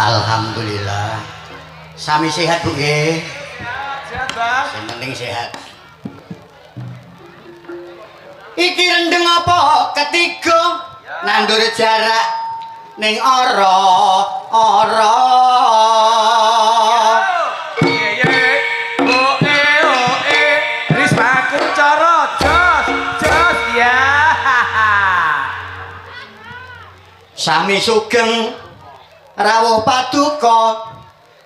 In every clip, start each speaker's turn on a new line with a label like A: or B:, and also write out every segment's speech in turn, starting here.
A: Alhamdulillah. Sami sehat, Bu nggih.
B: Sehat, Bang.
A: Sing penting sehat. Iki rendeng apa ketiga nandur jarak ning ora ora.
B: Ye ye o e o e Risma Kunchoro jos jos ya.
A: Sami sugeng rawuh paduka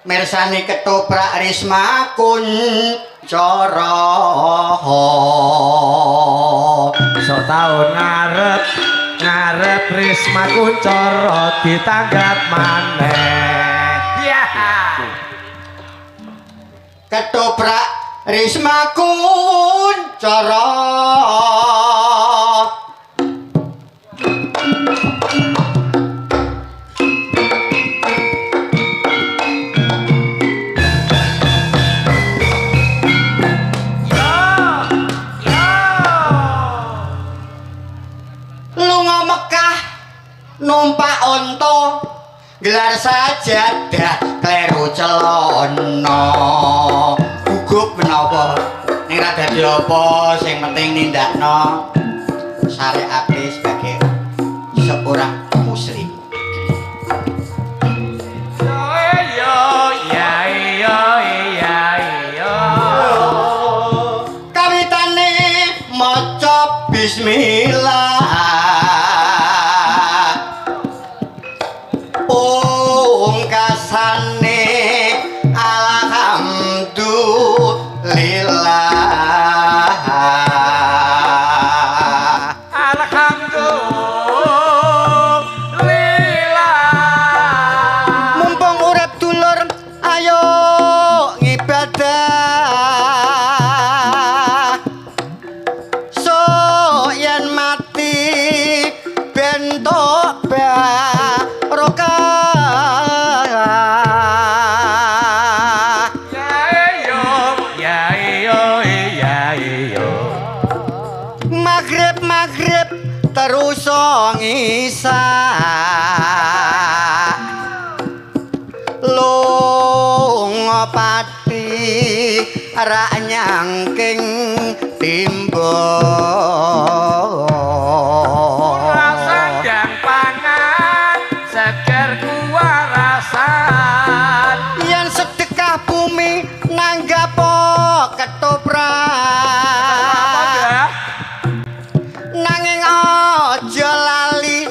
A: mirsani ketoprak Risma Kunchoro.
B: Sok taun ngarep ngarep Risma Kunchoro ditanggap maneh. Ya.
A: Ketoprak Risma Kunchoro.
B: Yo. Yo.
A: Lunga Mekah numpak onta gelar sajadah kleru celana. Gugup menapa ning ra dadi apa, sing penting nindakno syariate sebagai seorang muslim.
B: Yo yo ya yo ya yo.
A: Kawitane maca bismillah, pungkasane alhamdulillah.
B: Alhamdulillah.
A: Mumpung urip dulur ayo ngibadah, so yen mati bentuk barokah.
B: Ya yo ya yo ya yo.
A: Maghrib maghrib terus ngisa, lunga pati ra nyangking timba.
B: Ora sandang pangan seger kuwarasan.
A: Yen sedekah bumi nanggapo ketoprak, nanging aja lali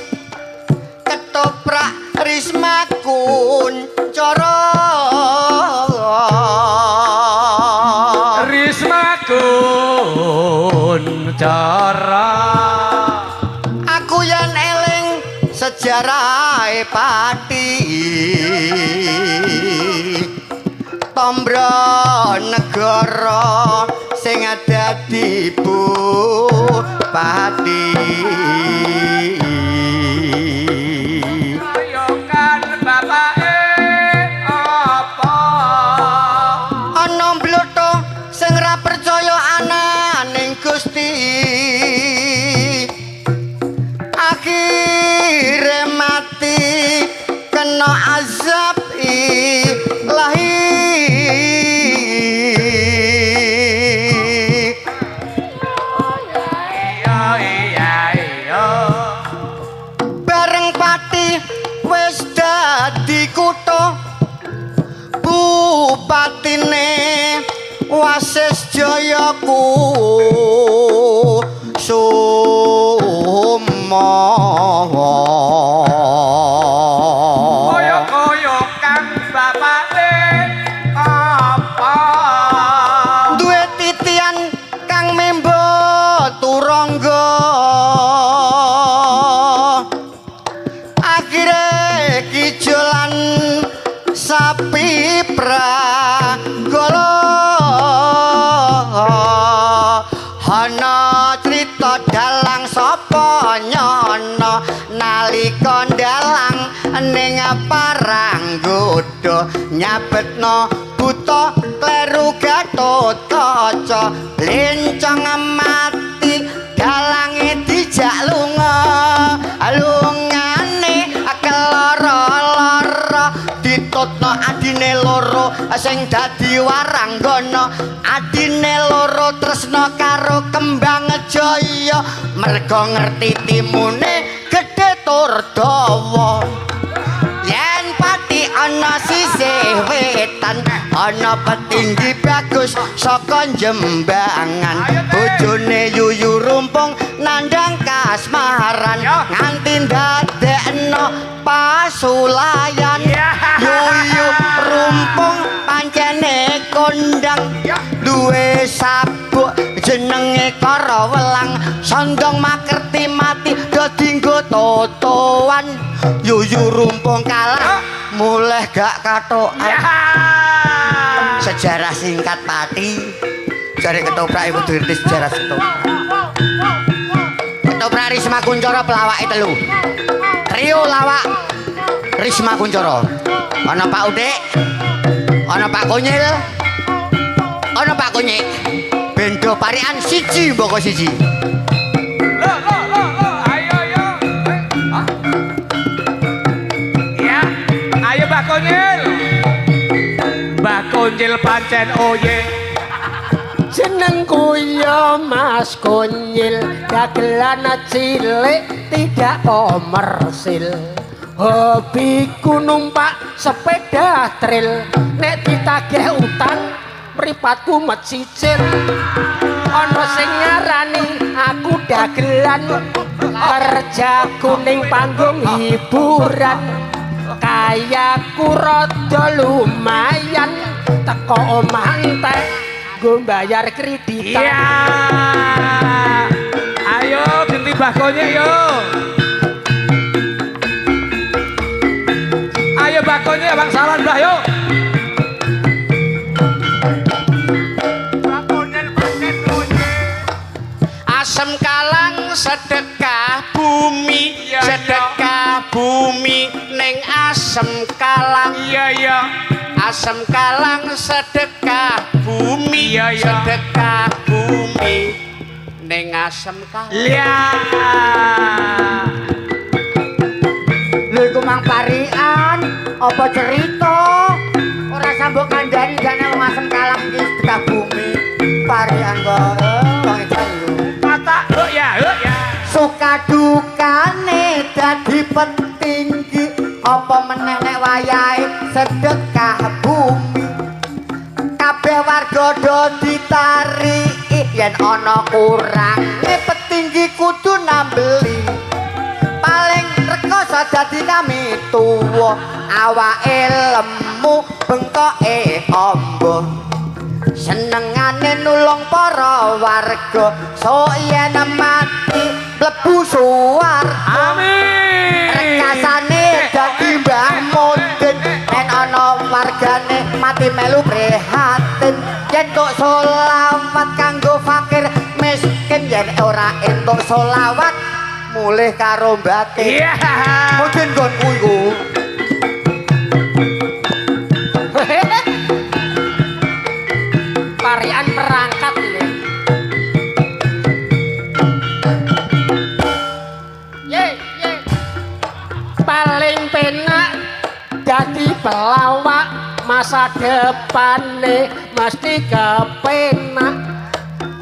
A: ketoprak Risma Kunchoro.
B: Risma Kunchoro.
A: Aku yen eling sejarahe Pati Tombro negara sing dadi bupati.
B: Ayo kan bapake apa?
A: Ana mblotho sing ra percaya ananing Gusti, akhire mati kena azab ilahi.
B: Iya iya iya.
A: Bareng Pati wis dadi kutha, bupatine Wasis Jaya Kusuma.
B: Kaya-kaya kang bapake apa?
A: Duwe titian kang membo turangga, akhire kijolan sapi pragala. Ana crita dalang sapa nyono nalika dalang ning Paranggoda nyabetno buta kleru Gatotkaca blencong mati dalange dijak lunga, lungane keloro-loro. sing dadi waranggana, adine loro tresna karo Kembang Jaya, merga ngerti timune gedhe tur dawa. Yen pati ana sisih wetan, ana petinggi bagus saka Jembangan, bojone Yuyu Rumpung nandhang kasmaran, nganti ndadekno pasulayan. Yuyu Rumpung pancene kondang, duwe sabuk jenenge Karawelang, sondong makerti mati dadi nggo totoan. Yuyu Rumpung kalah mulih gak kathokan. Sejarah singkat Pati. Jare ketoprak iku kudu ngerti sejarah ketoprak. Ketoprak Risma Kuncara pelawake telu. Trio lawak Risma Kuncara. Ana Pak Udik, ana Pak Konyil, ana Pak Konyik. Bendo parikan siji mboko siji.
B: Lo lo lo lo, ayo ayo. Ya, ayo Mbah Konyil. Mbah Konyil pancen oye.
C: Jenengku ya Mas Konyil, dagelan cilik tidak komersil. Hobiku numpak sepeda trail, nek ditagih utang mripatku mecicil. Ana sing ngarani aku dagelan, kerjaku ning panggung hiburan. Kayaku rada lumayan, teko omah entek nggo bayar kreditan.
B: Iya. Ayo ganti Mbah Konyil yo. Ayo Mbah Konyil abang salan Mbah yo.
D: Asem kalang sedekah bumi,
B: Iya, iya.
D: sedekah bumi ning asem kalang.
B: Iya iya.
D: Asem kalang sedekah bumi,
B: Iya, iya.
D: sedekah bumi ning asem kalang.
B: Iya.
A: Lho iku mang parikan apa cerita? Ora sambok kandhani jane wong asem kalang iki sedekah bumi. Parikan kok wong edan iku.
B: Kata oh ya, oh ya.
A: Suka dukane dadi petinggi, apa meneh nek wayahe sedekah bumi. Kabeh warga do ditariki, yen ana kurange petinggi kudu nambeli. Paling rekoso dadi kami tuwa, awake lemu bengkoke amba. Senengane nulung para warga, sok yen mati mlebu suwarga.
B: Amin.
A: Rekasane dadi Mbah Mudin, yen ana wargane mati melu prihatin. Yen tok selawat kanggo fakir miskin, yen ora entuk selawat mulih karo batin.
B: Iya.
A: Mudin nggonku iku.
C: Parian perangkat ini. Ye, ye. Paling penak dadi pelawak, masa depane mesti kepenak.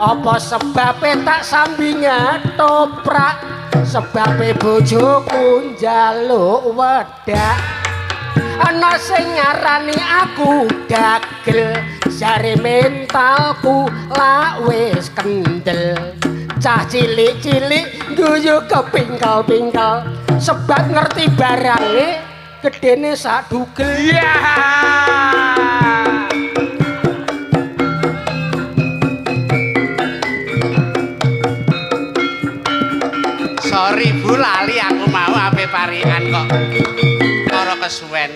C: Apa sebabe tak sambi ngetoprak, sebabe bojoku njaluk wedak. Ana sing ngarani aku dagel, jare mentalku lak wis kendel. Cah cilik-cilik guyu kepingkel-pingkel, sebab ngerti barange gedene sak dugel.
B: Iya.
D: Sorry Bu, lali aku mau ape parikan kok ora kesuwen.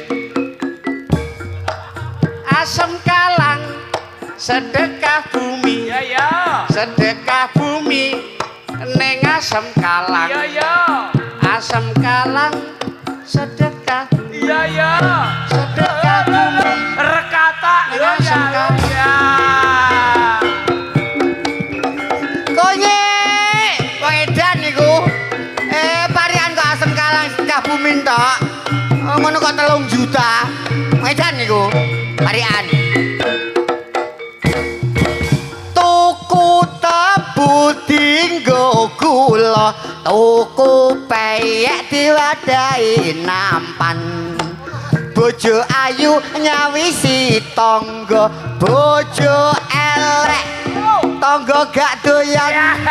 D: Asem kalang sedekah bumi,
B: Iya iya.
D: sedekah bumi ning asem kalang.
B: Iya iya.
D: Asem kalang sedekah bumi,
B: Iya iya.
D: sedekah bumi.
B: Rekata
D: Ning asem kalang.
B: Iya.
A: Konyik, wong edan iku. Parikan kok asem kalang sedekah bumi tok. Oh, ngono kok 3 juta. Wong edan iku. Parikan. Tuku tebu dinggo gula, tuku peyek diwadahi nampan. Bojo ayu nyawisi tangga, bojo elek tangga gak doyan.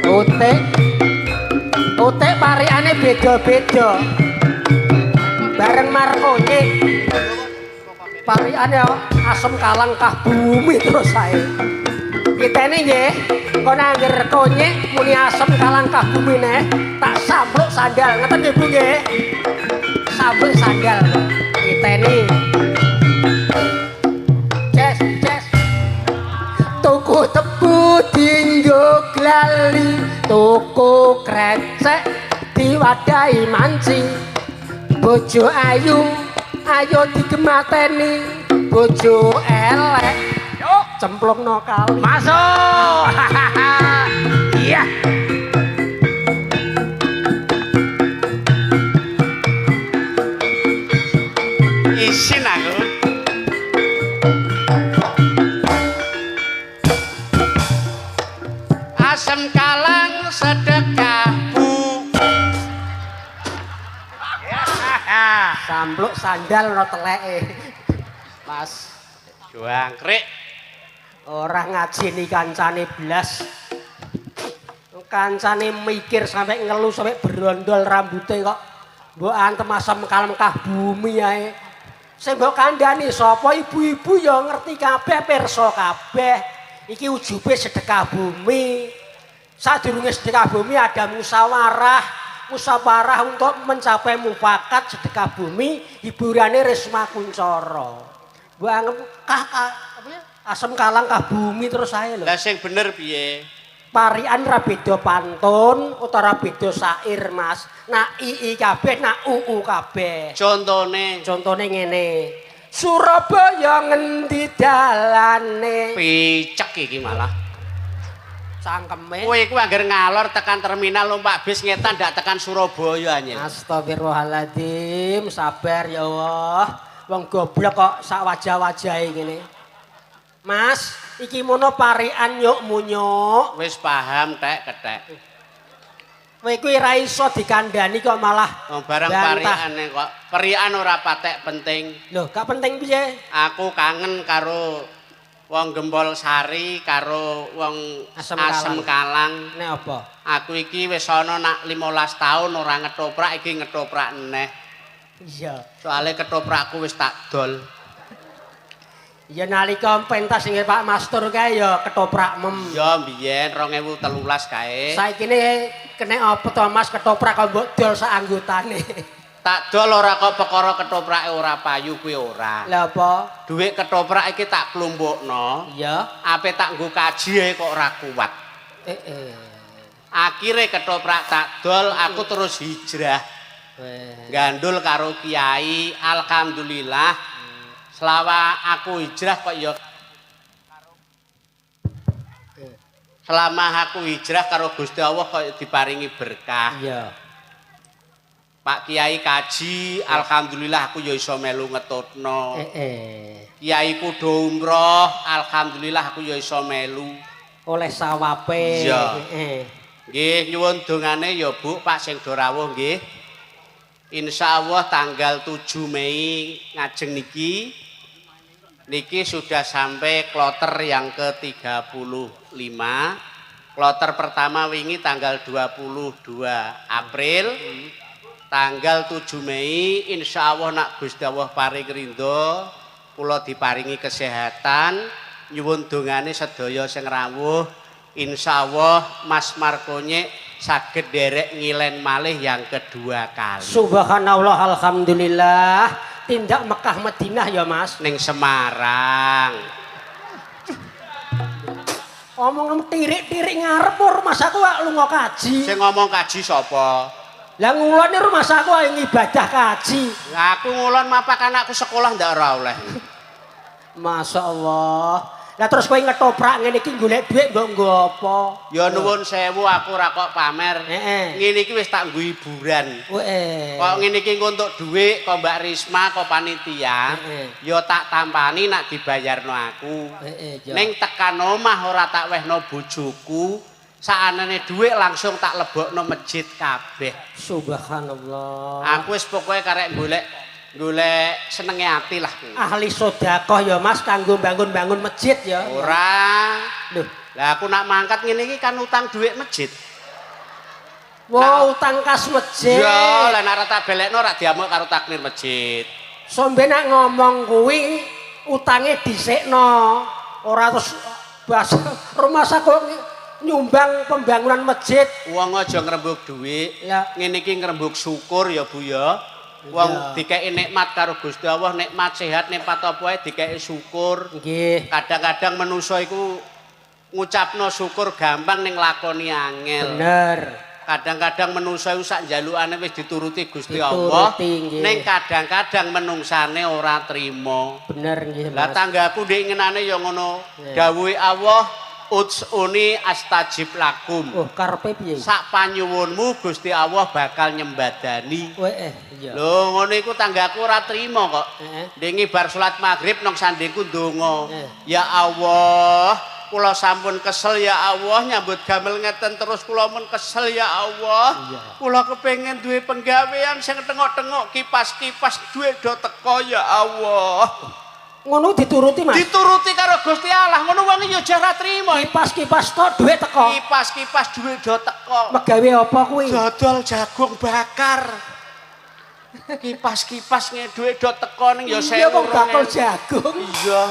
C: Utik. Utik parikane beda-beda. Bareng Markone. Parikane asem kalang kah bumi terus ae. Kitene nggih, kono angger konyek muni asem kalang kah bumi neh, tak sampluk sandal. Ngeten nggih Bu nggih. Sampluk sandal kitene. Ces, ces. Tuku tebu dinggo glali, tuku krecek diwadahi manci. Bojo ayu ayo digemateni, bojo elek cemplungno kali.
B: Masuk. Iya.
D: Isin aku. Asem kalang sedekah bu.
C: Sampluk sandal ora teleke. Mas,
D: Juangkrik.
C: Ora ngajeni kancane blas. Kancane mikir sampai ngelu sampai berondol rambute kok. Mbok antem asem kalem kah bumi ae. Sing mbok kandhani sapa ibu-ibu ya ngerti kabeh, pirsa kabeh. Iki ujube sedekah bumi. Sadurunge sedekah bumi ada musyawarah. Musyawarah untuk mencapai mufakat sedekah bumi, hiburane Risma Kunchoro. Mbok anggap kah, kah apa ya? Asem kalang kah bumi terus ae lho.
D: Lah sing bener piye?
C: Parikan ra beda pantun utawa ra beda syair, Mas. Nak ii kabeh, nak uu kabeh.
D: Contone,
C: Contone ngene. Surabaya ngendi dalane?
D: Picek iki malah.
C: Cangkeme.
D: Kowe iku angger ngalor tekan terminal numpak bis ngetan ndak tekan Surabaya anjen.
C: Astagfirullahaladzim, sabar ya Allah. Wong goblok kok sak wajah-wajahe ngene. Mas, iki mono parikan nyuk munyuk.
D: Wis paham tek kethek.
C: Kowe kuwi ra iso dikandani kok malah
D: Wong barang
C: bantah.
D: Parikane kok. Perikan ora patek penting.
C: Loh, gak penting piye?
D: Aku kangen karo wong Gempol Sari karo wong
C: Asem
D: Asem Kalang.
C: Nek apa?
D: Aku iki wis ana nak 15 tahun ora ngetoprak, iki ngetoprak neh.
C: Iya.
D: Soale ketoprakku wis tak dol.
C: Ya nalika pentas sing Pak Mastur kae ya ketoprak mem.
D: Ya mbiyen 2013 kae.
C: Saikine kena apa to Mas ketoprak kok mbok dol sak anggotane.
D: Tak dol ora kok perkara ketoprake ora payu kuwi ora.
C: Lah apa?
D: Dhuwit ketoprak iki tak klumpukno.
C: Iya.
D: Ape tak nggo kaji ae kok ora kuat. Akhire ketoprak tak dol, aku terus hijrah. Gandul karo kiai, alhamdulillah. Selama aku hijrah kok ya selama aku hijrah karo Gusti Allah kok diparingi berkah.
C: Iya.
D: Pak Kiai kaji, alhamdulillah aku ya iso melu ngetutno. Kiai kudu umroh, alhamdulillah aku ya iso melu.
C: Oleh sawape.
D: Iya. Nggih, nyuwun dongane ya Bu, Pak sing do rawuh nggih. Insyaallah tanggal 7 Mei ngajeng niki niki sudah sampai kloter yang ke-35. Kloter pertama wingi tanggal 22 April. Tanggal 7 Mei insyaallah nak Gusti Allah paring ridho, kula diparingi kesehatan, nyuwun dongane sedaya sing rawuh. Insyaallah Mas Markonyek saged derek ngilen malih yang kedua kali.
C: Subhanallah, alhamdulillah. Tindak Mekah Madinah ya Mas.
D: Ning Semarang.
C: Omong tirik-tirik ngarep rumah aku wak lunga kaji.
D: Sing ngomong kaji sapa?
C: Lah ngulon rumah aku ayo ngibadah kaji.
D: Lah aku ngulon mapak anakku sekolah ndak ora oleh.
C: Masya Allah. Lah terus kowe ngetoprak ngene iki golek dhuwit mbok nggo apa?
D: Ya nuwun sewu, aku ora kok pamer. Ngene iki wis tak nggo hiburan. Kok ngene iki engko entuk dhuwit kok Mbak Risma kok panitia, ya tak tampani nak dibayarno aku.
C: Heeh, ya.
D: Ning tekan omah ora tak wehno bojoku, saanane dhuwit langsung tak lebokno masjid kabeh.
C: Subhanallah.
D: Aku wis pokoke karek golek golek senenge ati lah.
C: Ahli sedekah ya, Mas, kanggo bangun-bangun masjid ya.
D: Ora.
C: Lho,
D: Lah aku nak mangkat ngene iki kan utang dhuwit masjid.
C: Wah, utang kas masjid.
D: Ya, lah nek ora tak belekno ora diamuk karo takmir masjid.
C: Sombe nak ngomong kuwi utange dhisikno. Ora terus bas rumah kok nyumbang pembangunan masjid.
D: Wong aja ngrembug dhuwit.
C: Ya.
D: Ngene iki ngrembug syukur ya, Bu, ya. Wong dikeki nikmat karo Gusti Allah, nikmat sehat, nikmat apa wae dikeki syukur.
C: Nggih.
D: Kadang-kadang manusa iku ngucapno syukur gampang ning lakoni angel.
C: Bener.
D: Kadang-kadang manusa iku sak njalukane wis dituruti Gusti Allah,
C: Dituruti, nggih.
D: ning kadang-kadang menungsane ora trima.
C: Bener nggih,
D: Lah
C: Mas.
D: tanggaku ndek ngenane ya ngono. Dawuhe Allah, "Uds'uni astajib lakum."
C: Oh, karepe piye?
D: Sak panyuwunmu Gusti Allah bakal nyembadani.
C: Weh, iya.
D: Lho ngono iku tanggaku ora trima kok. Ndengi bar salat maghrib nang sandingku ndonga. Ya Allah, kula sampun kesel ya Allah, nyambut gamel ngeten terus kula mun kesel ya Allah. Kula kepengin duwe penggawean sing tengok-tengok kipas-kipas duwe do teko ya Allah.
C: Ngono dituruti, Mas.
D: Dituruti karo Gusti Allah, ngono wong ya ora trima.
C: Kipas-kipas tok dhuwit teko.
D: Kipas-kipas duwe do teko.
C: Megawe apa kuwi?
D: Dodol jagung bakar. Kipas-kipas ngeduwe do teko ning ya
C: Iya, wong
D: 1000,
C: bakul
D: 2000.
C: jagung.
D: Iya.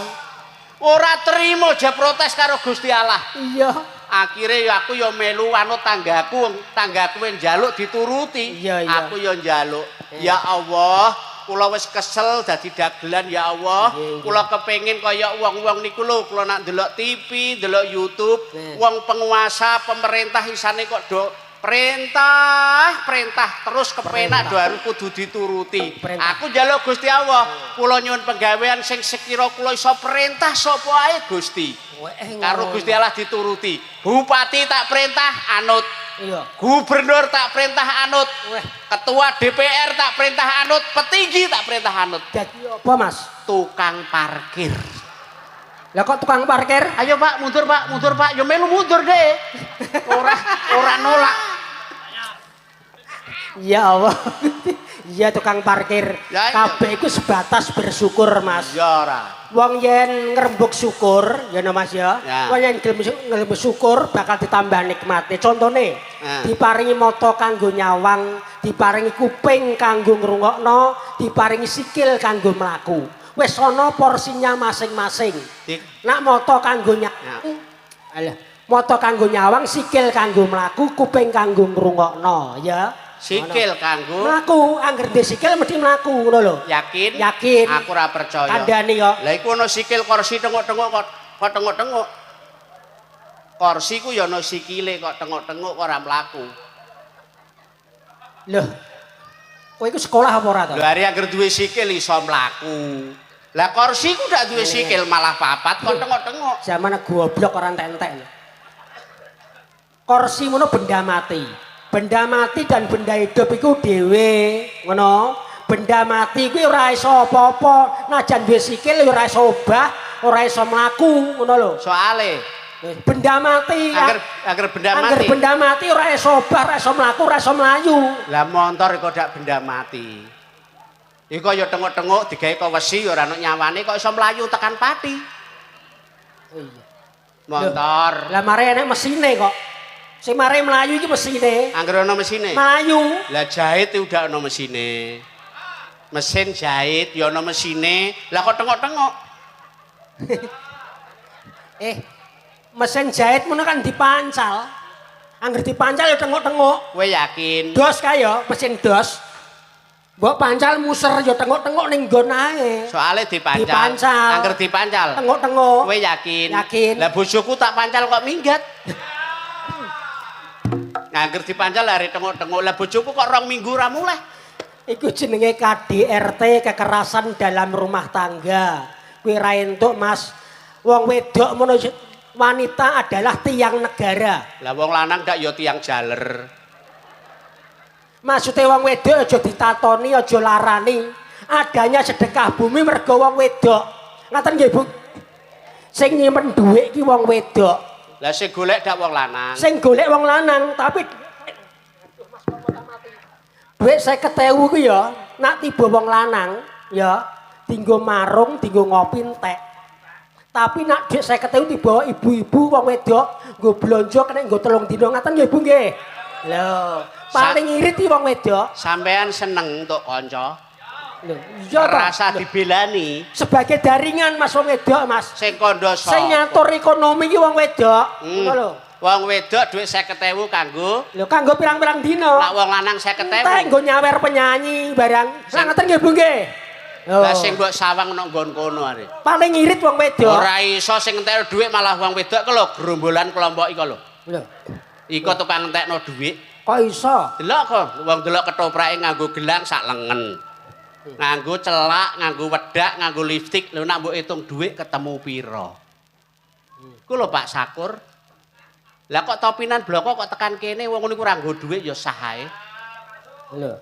D: Ora trimo aja protes karo Gusti Allah.
C: Iya.
D: Akhire ya aku ya melu anut tanggaku, wong tanggaku njaluk dituruti.
C: Iya.
D: Aku ya njaluk. Ya Allah, kula wis kesel dadi dagelan ya Allah.
C: Nggih, nggih.
D: Kula kepengin kaya wong-wong niku lho, kula nak ndelok TV, ndelok YouTube, wong penguasa, pemerintah isane kok do perintah, perintah terus kepenak do harus kudu dituruti.
C: Perintah.
D: Aku njaluk Gusti Allah, kula nyuwun penggawean sing sekira kula iso perintah sapa ae Gusti.
C: Weh,
D: Karo
C: ngono.
D: Gusti Allah dituruti. Bupati tak perintah anut.
C: Iya.
D: Gubernur tak perintah anut.
C: Weh.
D: Ketua DPR tak perintah anut, petinggi tak perintah anut.
C: Dadi apa, Mas?
D: Tukang parkir.
C: Lah kok tukang parkir?
D: Ayo Pak, mundur Pak, mundur Pak. Ya melu mundur deh. Ora ora nolak.
C: Ya Allah. Iya, tukang parkir.
D: Ya, iya.
C: Kabeh iku sebatas bersyukur, Mas.
D: Ya ora.
C: Wong yen ngrembug syukur, ya no Mas ya.
D: Ya.
C: Wong yen gelem ngrembug syukur bakal ditambah nikmate. Contone, diparingi mata kanggo nyawang, diparingi kuping kanggo ngrungokno, diparingi sikil kanggo mlaku. Wis ana porsinya masing-masing. Nak mata kanggo nyawang, alah, mata kanggo nyawang, sikil kanggo mlaku, kuping kanggo ngrungokno, ya.
D: Sikil kanggo
C: Mlaku, angger ndek sikil mesti mlaku ngono lho.
D: Yakin?
C: Yakin.
D: Aku ora percaya.
C: Kandhane kok.
D: Lah iku ana sikil kursi tengok-tengok kok kok tengok-tengok. Kursi ku ya ana sikile kok tengok-tengok kok ora mlaku.
C: Loh. Kowe iku sekolah apa ora to?
D: Lho hari angger duwe sikil iso mlaku. Lah kursi ku ndak duwe sikil malah papat kok tengok-tengok.
C: Zaman goblok ora entek-entek. Kursi ngono benda mati. Benda mati dan benda hidup iku dhewe, ngono. Benda mati kuwi ora iso apa-apa, najan duwe sikil ya ora iso obah, ora iso mlaku, ngono lho.
D: Soale
C: Benda mati,
D: angger angger benda
C: angger
D: mati.
C: Benda mati ora iso obah, ora iso mlaku, ora iso mlayu.
D: Lah montor iku dak benda mati. Iku ya tengok-tengok digawe kok wesi ya ora ono nyawane kok iso mlayu tekan pati.
C: Oh iya.
D: Montor.
C: Lah mare enek mesine kok. Sing mare mlayu iki mesine.
D: Angger ono mesine.
C: Mlayu.
D: Lah jahit itu udah ono mesine. Mesin jahit ya ono mesine. Lah kok tengok-tengok.
C: Eh, mesin jahit ngono kan dipancal. Angger dipancal ya tengok-tengok.
D: Kowe yakin?
C: Dos kae ya, mesin dos. Mbok pancal muser ya tengok-tengok ning nggon ae.
D: Soale dipancal.
C: Dipancal.
D: Angger dipancal.
C: Tengok-tengok.
D: Kowe yakin?
C: Yakin.
D: Lah bojoku tak pancal kok minggat. Angger dipancal hari tengok-tengok. Lah bojoku kok 2 minggu ra mulih.
C: Iku jenenge KDRT, kekerasan dalam rumah tangga. Kuwi ra entuk, Mas. Wong wedok ngono, wanita adalah tiang negara.
D: Lah wong lanang ndak ya tiang jaler.
C: Maksudnya wong wedok aja ditatoni, aja larani. Adanya sedekah bumi mergo wong wedok. Ngaten nggih, Bu? Sing nyimpen dhuwit ki wong wedok.
D: Lah sing golek dak wong lanang.
C: Sing golek wong lanang, tapi dhuwit 50.000 ku ya, nak tiba wong lanang ya, dinggo marung, dinggo ngopi entek. Tapi nak dhuwit 50.000 tiba ibu-ibu wong wedok nggo blonjo kena nggo 3 dina. Ngaten nggih, Bu nggih? Lho, paling irit iki wong wedok.
D: Sampean seneng entuk kanca?
C: Lho, iya ta.
D: Rasa dibelani.
C: Sebagai daringan Mas wong wedok, Mas.
D: Sing kandha sapa?
C: Sing ngatur ekonomi iki wong wedok. Ngono lho.
D: Wong wedok dhuwit 50.000 kanggo
C: Lho kanggo pirang-pirang dina.
D: Lak wong lanang 50.000.
C: Entek nggo nyawer penyanyi barang. Lah ngoten nggih, Bu nggih.
D: Lah sing mbok sawang nang nggon kono are.
C: Paling irit wong wedok.
D: Ora iso sing entek dhuwit malah wong wedok ku lho gerombolan kelompok iko lho.
C: Lho.
D: Iko tukang entekno dhuwit.
C: Kok iso?
D: Delok kok, wong delok ketoprake nganggo gelang sak lengen. Nganggo celak, nganggo wedak, nganggo lipstik. Lho nak mbok hitung dhuwit ketemu pira? Ku lho Pak Sakur. Lah kok topinan bloko kok tekan kene wong ngono iku ora nggo dhuwit ya sah ae.
C: Lho.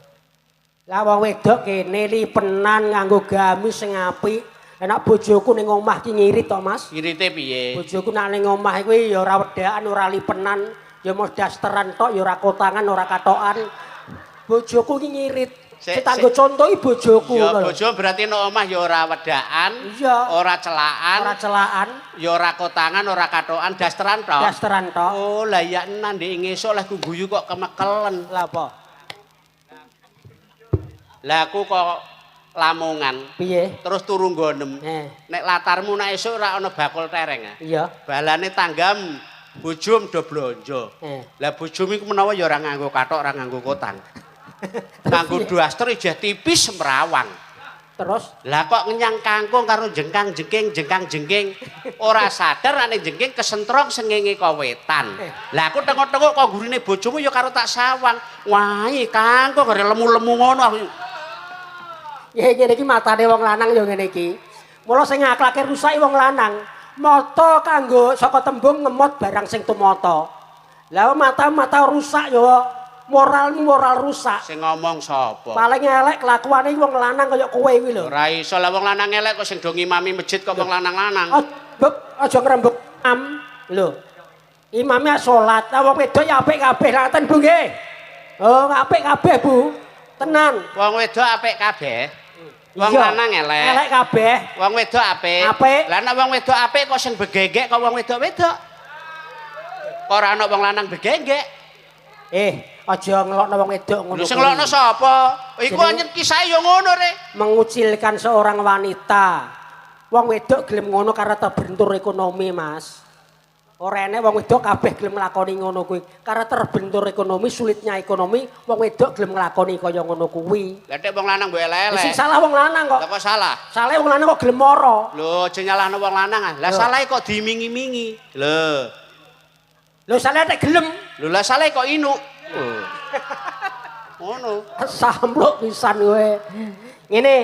C: Lah wong wedok kene lipenan nganggo gamis sing apik. Enak bojoku ning omah ki ngirit to, Mas.
D: Ngirite piye?
C: Bojoku nak ning omah kuwi ya ora wedakan, ora lipenan, ya mung dasteran tok, ya ora kotangan, ora katokan. Bojoku ki ngirit. Sing tak nggo contoh iki bojoku.
D: Ya bojo berarti nek omah ya ora wedakan, ora celaan,
C: ora celaan,
D: ya ora kotangan, ora katokan, dasteran tok.
C: Dasteran tok.
D: Oh, lah ya enan ndek ngesuk leh ku guyu kok kemekelen.
C: Lah apa?
D: Lah aku kok Lamongan.
C: Piye?
D: Terus turu nggonem. Nek latarmu nek esuk ora ana bakul tereng.
C: Iya.
D: Balane tanggam bojom do blonjo. Lah bojomu iku menawa ya ora nganggo kathok, ora nganggo kotang. Nganggo daster ijeh tipis semrawang.
C: Terus?
D: Lah kok ngenyang kangkung karo jengkang-jengking, jengkang-jengking. Ora sadar nek jengking kesentrong sengenge kawetan. Lah aku tengok-tengok kok gurine bojomu ya karo tak sawang. Wah, kangkung karo lemu-lemu ngono aku.
C: Ya ngene iki matane wong lanang ya ngene iki. Mula sing akhlake rusak wong lanang. Mata kanggo saka tembung ngemot barang sing tumata. Lah mata-mata rusak ya moralmu moral rusak.
D: Sing ngomong sapa?
C: Paling elek kelakuane wong lanang kaya kowe kuwi lho.
D: Ora iso lah wong lanang elek kok sing do ngimami masjid kok wong lanang-lanang.
C: Aja ngrembug am. Lho. Imame salat, lah wong wedok ya apik kabeh ngaten Bu nggih. Oh, apik kabeh Bu. Tenan.
D: Wong wedok apik kabeh. Wong lanang elek.
C: Elek kabeh.
D: Wong wedok apik.
C: Apik.
D: Lah nek wong wedok apik kok sing begenggek kok wong wedok-wedok. Kok ora ana wong lanang begenggek?
C: Aja ngelokno wong wedok ngono.
D: Lho sing ngelokno sapa? Iku anjen kisahe ya ngono re.
C: Mengucilkan seorang wanita. Wong wedok gelem ngono karena terbentur ekonomi, Mas. Ora enek wong wedok kabeh gelem nglakoni ngono kuwi. Karena terbentur ekonomi, sulitnya ekonomi, wong wedok gelem nglakoni kaya ngono kuwi.
D: Lah nek wong lanang mbok elek-elek.
C: Sing salah wong lanang kok.
D: Lah kok salah?
C: Salah wong lanang kok gelem mara.
D: Lho, aja nyalahno wong lanang ah. Lah salahe kok dimingi-mingi. Lho.
C: Lho salah nek gelem.
D: Lho lah salahe kok inuk. Ngono.
C: Sampluk pisan kowe. Ngene.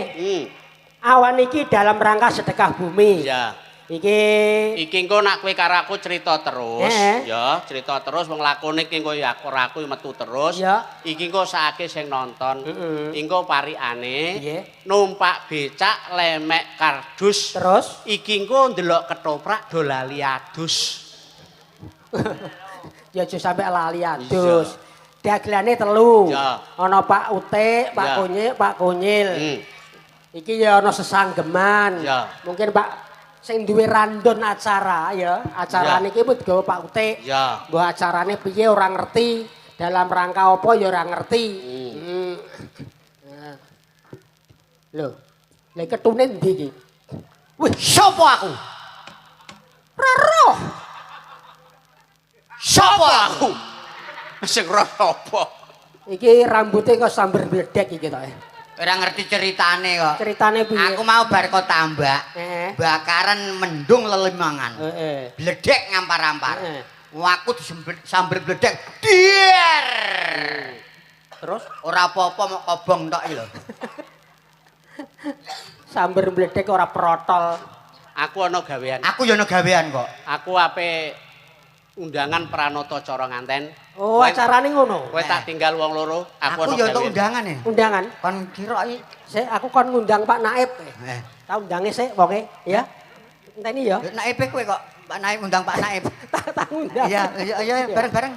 C: Awan iki dalam rangka sedekah bumi.
D: Iya.
C: Iki
D: engko nak kowe karo aku cerita terus, ya, cerita terus wong lakone iki engko ya aku ora aku metu terus. Iki engko sakake sing nonton. Engko parikane numpak becak lemek kardus.
C: Terus
D: iki engko ndelok ketoprak do lali adus.
C: Ya aja sampe lali adus. Dagelane telu. Ana Pak Utik, Pak Kunyil, Pak Kunyil. Iki ya ana sesanggeman. Mungkin Pak sing duwe randon acara ya, acarane iki mung digawa Pak Utik. Mbok acarane piye ora ngerti, dalam rangka apa ya ora ngerti. Lho, lha ketune ndi iki? Wih,
A: sapa aku?
C: Roh.
D: Sapa aku? Sing roh apa?
C: Iki rambute kok samber bledek iki to.
A: Ora ngerti ceritane kok.
C: Ceritane piye?
A: Aku mau bar kok tambak. Bakaran mendung lelimangan. Bledek ngampar-ampar. Aku disamber bledek. Dier.
C: Terus
A: ora apa-apa mok kobong tok iki lho.
C: Samber bledek ora protol.
D: Aku ana gawean.
A: Aku yo ana gawean kok.
D: Aku ape undangan Pranoto cara nganten.
C: Oh, acarane ngono.
D: Kowe tak tinggal wong loro, aku
A: Aku
D: ana
A: yo entuk
D: gawean.
A: undangan e.
C: Undangan.
A: Kon kira iki.
C: Sik, aku kon ngundang Pak Naib.
A: Eh.
C: Tak undange sik wonge, ya. Enteni ya.
A: Naib kowe kok. Pak Naib undang Pak Naib.
C: Tak tak undang.
A: Iya, iya, iya, bareng-bareng.